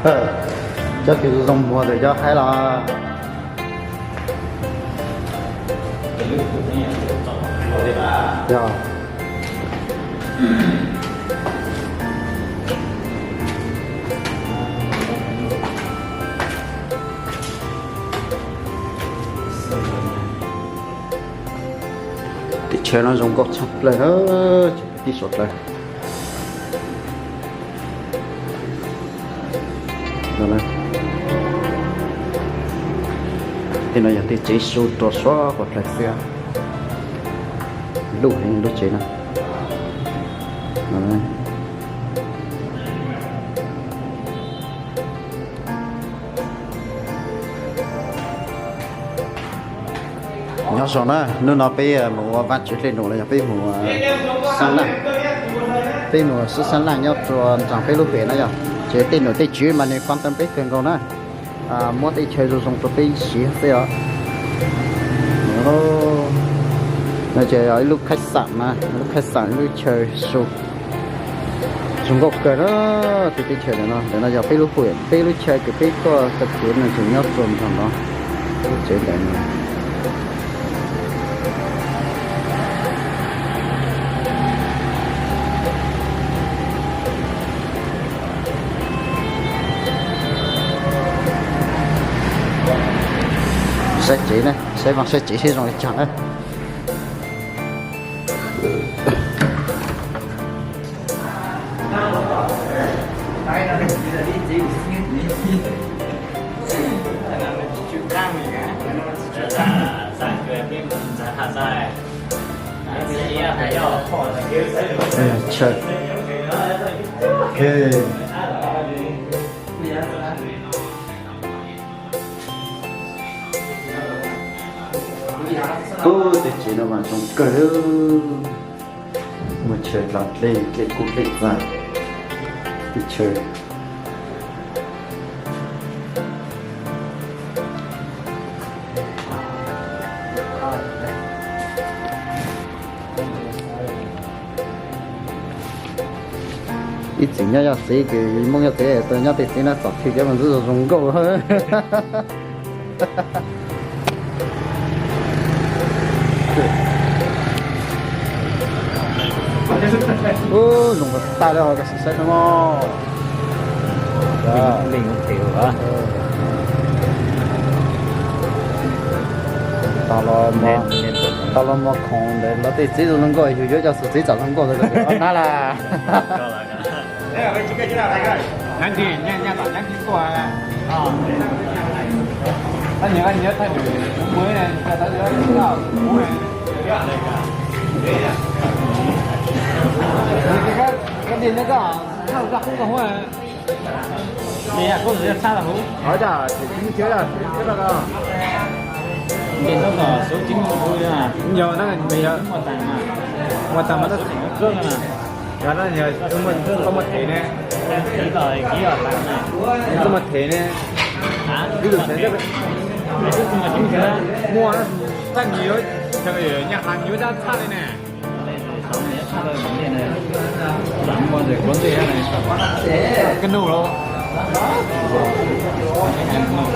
Cov kws zoo muag ntawm cov haib los. Yog. Teb chaws no zoo nkauj tshaj plaws na, tib suav dlawg. Tej no yog tej tsev su rau suav dlawg xwb. Luj heev lub tsev no. Nyob zoo na, hnub no peb mus ua Vaajtswv dlej num los yog peb mus, peb mus sib sab laj nyob rua nraag peb lub pem na yog. Ces tej num tej tswv mas nwg kho tau peb kawg nkaus na. Muab tej chaw zoo zoo rua peb siv xwb os. No ces yog ib lub khaib xam na, lub khaib xam ib lub chaw su. Zoo nkauj kawg na, tej teb chaws ntawm no, ntawm no yog peb lub pem, peb lub chaw kws peb tuaj tau kev no ces nyob rua nraag no, lub tsev ntawm no. Saib tsev na, saib vaj saib tsev seb zoo li cas na. Ub, tej tsev no mas zoo kawg. Muaj chaw dlaag dlej, dlej kub dlej txag, tej chaw. Ib txwm nyob yoj tsev kws Moob yoj tsev, nyob tej tsev no txom txim cov mas ntxwb zoo nkauj. Ub, zoo tag li os, koj sim saib no. Tau los mos khoom ntawd los tej txiv zoo nkauj, yug yuav cov xwm txiv txom zoo nkauj ntawd nab las. Yog, koj muaj them ne, koj muaj them ne, ib tug them muaj, txaj nyias yuav, nyias yuav dab txhaj li ne. Koj nug los.